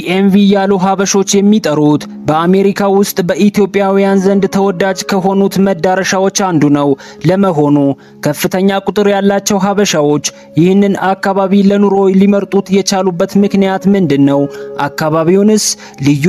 ዲኤምቪ ያሉ ሀበሾች የሚጠሩት በአሜሪካ ውስጥ በኢትዮጵያውያን ዘንድ ተወዳጅ ከሆኑት መዳረሻዎች አንዱ ነው። ለመሆኑ ከፍተኛ ቁጥር ያላቸው ሀበሻዎች ይህንን አካባቢ ለኑሮ ሊመርጡት የቻሉበት ምክንያት ምንድን ነው? አካባቢውንስ ልዩ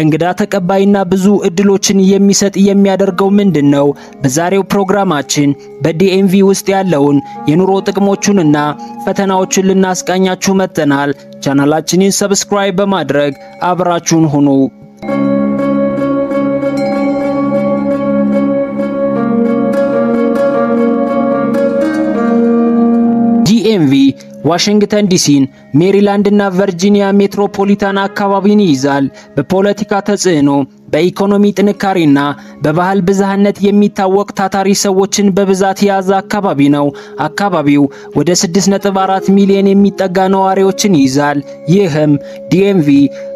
እንግዳ ተቀባይና ብዙ እድሎችን የሚሰጥ የሚያደርገው ምንድን ነው? በዛሬው ፕሮግራማችን በዲኤምቪ ውስጥ ያለውን የኑሮ ጥቅሞቹንና ፈተናዎችን ልናስቃኛችሁ መጥተናል። ቻናላችንን subscribe በማድረግ አብራችሁን ሁኑ። ዲኤምቪ ዋሽንግተን ዲሲን፣ ሜሪላንድ እና ቨርጂኒያ ሜትሮፖሊታን አካባቢን ይይዛል። በፖለቲካ ተጽዕኖ፣ በኢኮኖሚ ጥንካሬና በባህል ብዝሃነት የሚታወቅ ታታሪ ሰዎችን በብዛት የያዘ አካባቢ ነው። አካባቢው ወደ 6.4 ሚሊዮን የሚጠጋ ነዋሪዎችን ይይዛል። ይህም ዲኤምቪ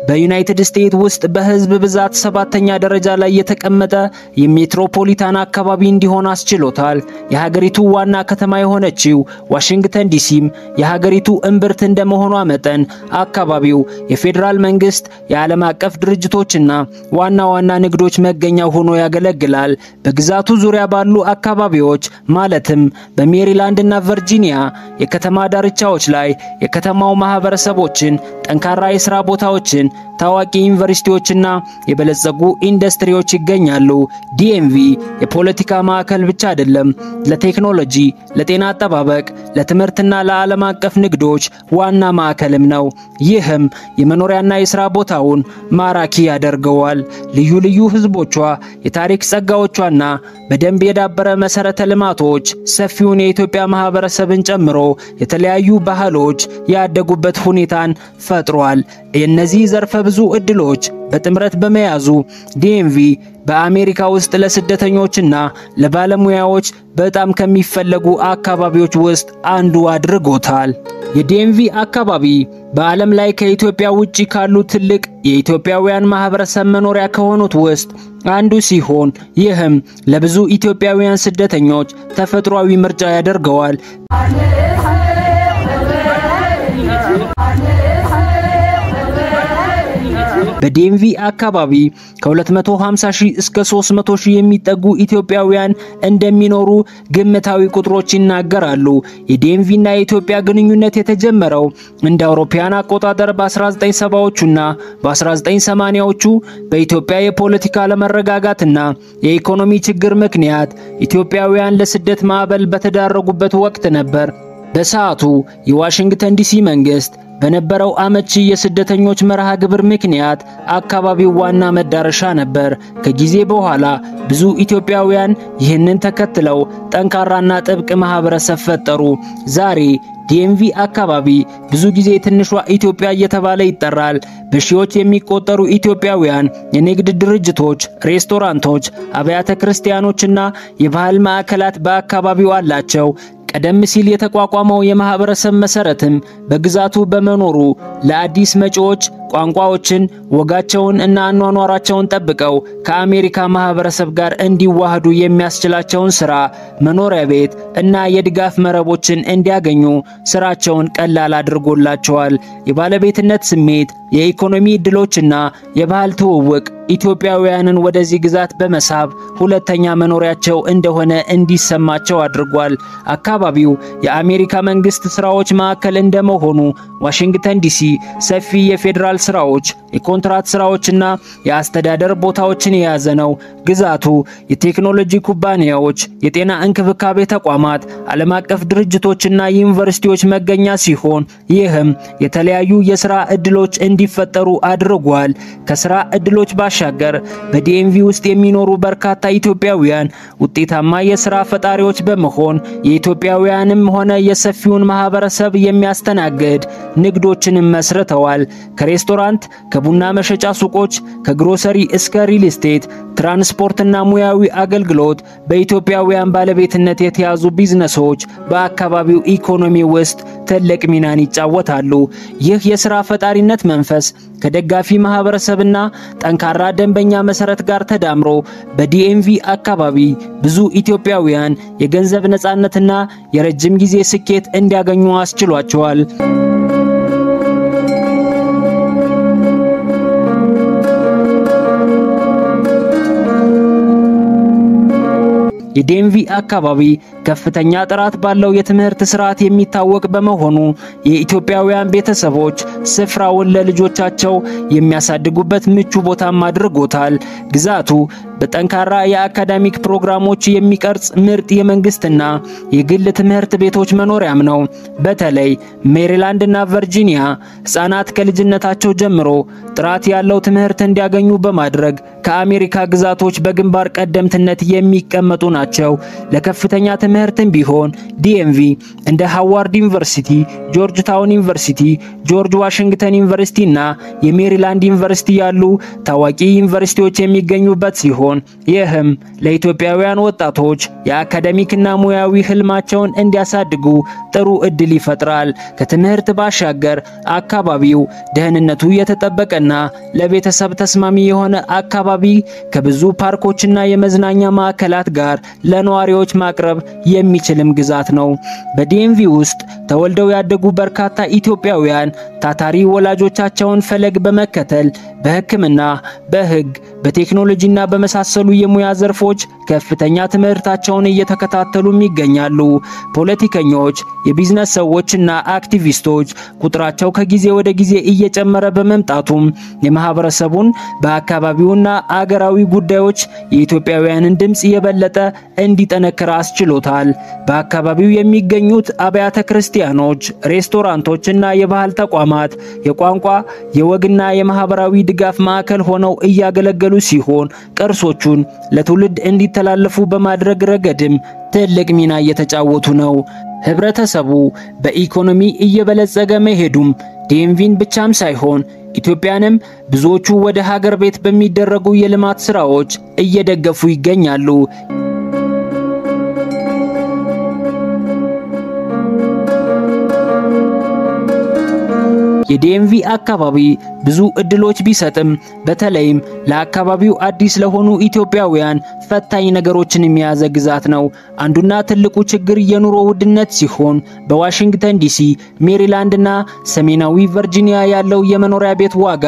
በዩናይትድ ስቴትስ ውስጥ በህዝብ ብዛት ሰባተኛ ደረጃ ላይ የተቀመጠ የሜትሮፖሊታን አካባቢ እንዲሆን አስችሎታል። የሀገሪቱ ዋና ከተማ የሆነችው ዋሽንግተን ዲሲም የሀገሪቱ እምብርት እንደመሆኗ መጠን አካባቢው የፌዴራል መንግስት፣ የዓለም አቀፍ ድርጅቶችና ዋና ዋና ንግዶች መገኛ ሆኖ ያገለግላል። በግዛቱ ዙሪያ ባሉ አካባቢዎች ማለትም በሜሪላንድ እና ቨርጂኒያ የከተማ ዳርቻዎች ላይ የከተማው ማህበረሰቦችን፣ ጠንካራ የስራ ቦታዎችን፣ ታዋቂ ዩኒቨርሲቲዎችና የበለጸጉ ኢንዱስትሪዎች ይገኛሉ። ዲኤምቪ የፖለቲካ ማዕከል ብቻ አይደለም፣ ለቴክኖሎጂ፣ ለጤና አጠባበቅ፣ ለትምህርትና ለዓለም አቀፍ ንግዶች ዋና ማዕከልም ነው። ይህም የመኖሪያና የስራ ቦታውን ማራኪ ያደርገዋል። ልዩ ልዩ ህዝቦቿ፣ የታሪክ ጸጋዎቿና በደንብ የዳበረ መሰረተ ልማቶች ሰፊውን የኢትዮጵያ ማህበረሰብን ጨምሮ የተለያዩ ባህሎች ያደጉበት ሁኔታን ፈጥሯል። የእነዚህ ዘርፈ ብዙ እድሎች በጥምረት በመያዙ ዲኤምቪ በአሜሪካ ውስጥ ለስደተኞችና ለባለሙያዎች በጣም ከሚፈለጉ አካባቢዎች ውስጥ አንዱ አድርጎታል። የዲኤምቪ አካባቢ በዓለም ላይ ከኢትዮጵያ ውጪ ካሉ ትልቅ የኢትዮጵያውያን ማህበረሰብ መኖሪያ ከሆኑት ውስጥ አንዱ ሲሆን፣ ይህም ለብዙ ኢትዮጵያውያን ስደተኞች ተፈጥሯዊ ምርጫ ያደርገዋል። በዲኤምቪ አካባቢ ከ250 ሺህ እስከ 300 ሺህ የሚጠጉ ኢትዮጵያውያን እንደሚኖሩ ግምታዊ ቁጥሮች ይናገራሉ። የዲኤምቪ እና የኢትዮጵያ ግንኙነት የተጀመረው እንደ አውሮፓውያን አቆጣጠር በ1970ዎቹና በ1980ዎቹ በኢትዮጵያ የፖለቲካ አለመረጋጋትና የኢኮኖሚ ችግር ምክንያት ኢትዮጵያውያን ለስደት ማዕበል በተዳረጉበት ወቅት ነበር። በሰዓቱ የዋሽንግተን ዲሲ መንግስት በነበረው አመቺ የስደተኞች መርሃ ግብር ምክንያት አካባቢው ዋና መዳረሻ ነበር። ከጊዜ በኋላ ብዙ ኢትዮጵያውያን ይህንን ተከትለው ጠንካራና ጥብቅ ማህበረሰብ ፈጠሩ። ዛሬ ዲኤምቪ አካባቢ ብዙ ጊዜ ትንሿ ኢትዮጵያ እየተባለ ይጠራል። በሺዎች የሚቆጠሩ ኢትዮጵያውያን የንግድ ድርጅቶች፣ ሬስቶራንቶች፣ አብያተ ክርስቲያኖችና የባህል ማዕከላት በአካባቢው አላቸው። ቀደም ሲል የተቋቋመው የማህበረሰብ መሰረትም በግዛቱ በመኖሩ ለአዲስ መጪዎች ቋንቋዎችን፣ ወጋቸውን እና አኗኗራቸውን ጠብቀው ከአሜሪካ ማህበረሰብ ጋር እንዲዋህዱ የሚያስችላቸውን ስራ፣ መኖሪያ ቤት እና የድጋፍ መረቦችን እንዲያገኙ ስራቸውን ቀላል አድርጎላቸዋል። የባለቤትነት ስሜት፣ የኢኮኖሚ እድሎችና የባህል ትውውቅ ኢትዮጵያውያንን ወደዚህ ግዛት በመሳብ ሁለተኛ መኖሪያቸው እንደሆነ እንዲሰማቸው አድርጓል። አካባቢው የአሜሪካ መንግስት ስራዎች ማዕከል እንደመሆኑ ዋሽንግተን ዲሲ ሰፊ የፌዴራል ስራዎች፣ የኮንትራት ስራዎችና የአስተዳደር ቦታዎችን የያዘ ነው። ግዛቱ የቴክኖሎጂ ኩባንያዎች፣ የጤና እንክብካቤ ተቋማት፣ ዓለም አቀፍ ድርጅቶችና ዩኒቨርሲቲዎች መገኛ ሲሆን ይህም የተለያዩ የስራ እድሎች እንዲፈጠሩ አድርጓል። ከስራ እድሎች ባሻገር በዲኤምቪ ውስጥ የሚኖሩ በርካታ ኢትዮጵያውያን ውጤታማ የስራ ፈጣሪዎች በመሆን የኢትዮጵያውያንም ሆነ የሰፊውን ማህበረሰብ የሚያስተናግድ ንግዶችንም መስርተዋል። ከሬስቶራንት፣ ከቡና መሸጫ ሱቆች፣ ከግሮሰሪ እስከ ሪል ስቴት፣ ትራንስፖርትና ሙያዊ አገልግሎት በኢትዮጵያውያን ባለቤትነት የተያዙ ቢዝነሶች በአካባቢው ኢኮኖሚ ውስጥ ትልቅ ሚናን ይጫወታሉ። ይህ የስራ ፈጣሪነት መንፈስ ከደጋፊ ማህበረሰብና ጠንካራ ደንበኛ መሰረት ጋር ተዳምሮ በዲኤምቪ አካባቢ ብዙ ኢትዮጵያውያን የገንዘብ ነፃነትና የረጅም ጊዜ ስኬት እንዲያገኙ አስችሏቸዋል። የዲኤምቪ አካባቢ ከፍተኛ ጥራት ባለው የትምህርት ስርዓት የሚታወቅ በመሆኑ የኢትዮጵያውያን ቤተሰቦች ስፍራውን ለልጆቻቸው የሚያሳድጉበት ምቹ ቦታም አድርጎታል። ግዛቱ በጠንካራ የአካዳሚክ ፕሮግራሞች የሚቀርጽ ምርጥ የመንግስትና የግል ትምህርት ቤቶች መኖሪያም ነው። በተለይ ሜሪላንድና ቨርጂኒያ ህጻናት ከልጅነታቸው ጀምሮ ጥራት ያለው ትምህርት እንዲያገኙ በማድረግ ከአሜሪካ ግዛቶች በግንባር ቀደምትነት የሚቀመጡ ናቸው። ለከፍተኛ ትምህርትም ቢሆን ዲኤምቪ እንደ ሃዋርድ ዩኒቨርሲቲ፣ ጆርጅ ታውን ዩኒቨርሲቲ፣ ጆርጅ ዋሽንግተን ዩኒቨርሲቲ እና የሜሪላንድ ዩኒቨርሲቲ ያሉ ታዋቂ ዩኒቨርሲቲዎች የሚገኙበት ሲሆን ይህም ለኢትዮጵያውያን ወጣቶች የአካዳሚክና ሙያዊ ህልማቸውን እንዲያሳድጉ ጥሩ እድል ይፈጥራል። ከትምህርት ባሻገር አካባቢው ደህንነቱ የተጠበቀና ለቤተሰብ ተስማሚ የሆነ አካባቢ ከብዙ ፓርኮችና የመዝናኛ ማዕከላት ጋር ለነዋሪዎች ማቅረብ የሚችልም ግዛት ነው። በዲኤምቪ ውስጥ ተወልደው ያደጉ በርካታ ኢትዮጵያውያን ታታሪ ወላጆቻቸውን ፈለግ በመከተል በሕክምና፣ በህግ፣ በቴክኖሎጂና በመሳሰሉ የሙያ ዘርፎች ከፍተኛ ትምህርታቸውን እየተከታተሉም ይገኛሉ። ፖለቲከኞች፣ የቢዝነስ ሰዎችና አክቲቪስቶች ቁጥራቸው ከጊዜ ወደ ጊዜ እየጨመረ በመምጣቱም የማህበረሰቡን በአካባቢውና አገራዊ ጉዳዮች የኢትዮጵያውያንን ድምጽ የበለጠ እንዲጠነክር አስችሎታል። በአካባቢው የሚገኙት አብያተ ክርስቲያኖች፣ ሬስቶራንቶች እና የባህል ተቋማት የቋንቋ፣ የወግና የማህበራዊ ድጋፍ ማዕከል ሆነው እያገለገሉ ሲሆን ቅርሶቹን ለትውልድ እንዲተላለፉ በማድረግ ረገድም ትልቅ ሚና እየተጫወቱ ነው። ህብረተሰቡ በኢኮኖሚ እየበለጸገ መሄዱም ዲኤምቪን ብቻም ሳይሆን ኢትዮጵያንም ብዙዎቹ ወደ ሀገር ቤት በሚደረጉ የልማት ስራዎች እየደገፉ ይገኛሉ። የዲኤምቪ አካባቢ ብዙ እድሎች ቢሰጥም በተለይም ለአካባቢው አዲስ ለሆኑ ኢትዮጵያውያን ፈታኝ ነገሮችን የያዘ ግዛት ነው። አንዱና ትልቁ ችግር የኑሮ ውድነት ሲሆን በዋሽንግተን ዲሲ፣ ሜሪላንድ እና ሰሜናዊ ቨርጂኒያ ያለው የመኖሪያ ቤት ዋጋ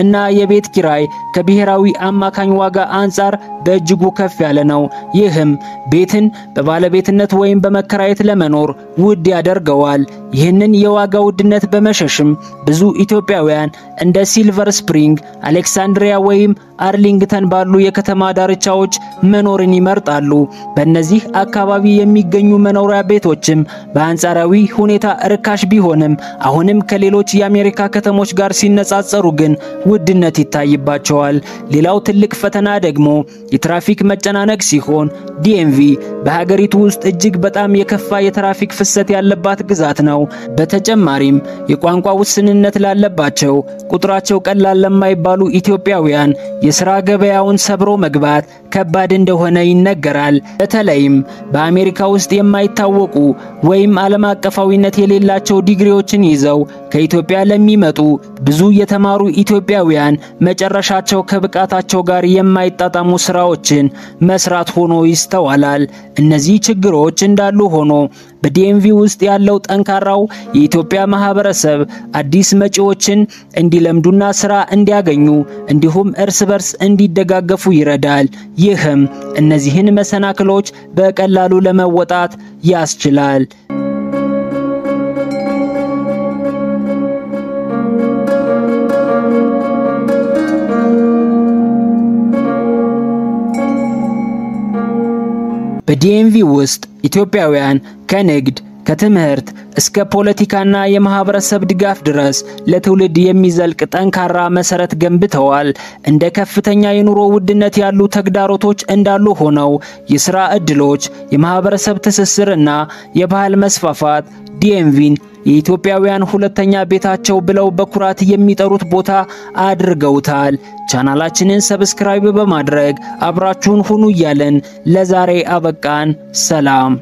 እና የቤት ኪራይ ከብሔራዊ አማካኝ ዋጋ አንጻር በእጅጉ ከፍ ያለ ነው። ይህም ቤትን በባለቤትነት ወይም በመከራየት ለመኖር ውድ ያደርገዋል። ይህንን የዋጋ ውድነት በመሸሽም ብዙ ኢትዮጵያውያን እንደ ሲልቨር ስፕሪንግ፣ አሌክሳንድሪያ ወይም አርሊንግተን ባሉ የከተማ ዳርቻዎች መኖርን ይመርጣሉ። በእነዚህ አካባቢ የሚገኙ መኖሪያ ቤቶችም በአንጻራዊ ሁኔታ ርካሽ ቢሆንም አሁንም ከሌሎች የአሜሪካ ከተሞች ጋር ሲነጻጸሩ ግን ውድነት ይታይባቸዋል። ሌላው ትልቅ ፈተና ደግሞ የትራፊክ መጨናነቅ ሲሆን ዲኤምቪ በሀገሪቱ ውስጥ እጅግ በጣም የከፋ የትራፊክ ፍሰት ያለባት ግዛት ነው። በተጨማሪም የቋንቋ ውስንነት ላለባቸው ቁጥራቸው ቀላል ለማይባሉ ኢትዮጵያውያን የሥራ ገበያውን ሰብሮ መግባት ከባድ እንደሆነ ይነገራል። በተለይም በአሜሪካ ውስጥ የማይታወቁ ወይም ዓለም አቀፋዊነት የሌላቸው ዲግሪዎችን ይዘው ከኢትዮጵያ ለሚመጡ ብዙ የተማሩ ኢትዮጵያውያን መጨረሻቸው ከብቃታቸው ጋር የማይጣጣሙ ስራዎችን መስራት ሆኖ ይስተዋላል። እነዚህ ችግሮች እንዳሉ ሆኖ በዲኤምቪ ውስጥ ያለው ጠንካራው የኢትዮጵያ ማህበረሰብ አዲስ መጪዎችን እንዲለምዱና ስራ እንዲያገኙ እንዲሁም እርስ በርስ እንዲደጋገፉ ይረዳል። ይህም እነዚህን መሰናክሎች በቀላሉ ለመወጣት ያስችላል። በዲኤምቪ ውስጥ ኢትዮጵያውያን ከንግድ፣ ከትምህርት እስከ ፖለቲካና የማህበረሰብ ድጋፍ ድረስ ለትውልድ የሚዘልቅ ጠንካራ መሰረት ገንብተዋል። እንደ ከፍተኛ የኑሮ ውድነት ያሉ ተግዳሮቶች እንዳሉ ሆነው የስራ እድሎች፣ የማህበረሰብ ትስስርና የባህል መስፋፋት ዲኤምቪን የኢትዮጵያውያን ሁለተኛ ቤታቸው ብለው በኩራት የሚጠሩት ቦታ አድርገውታል። ቻናላችንን subscribe በማድረግ አብራችሁን ሁኑ እያለን ለዛሬ አበቃን። ሰላም።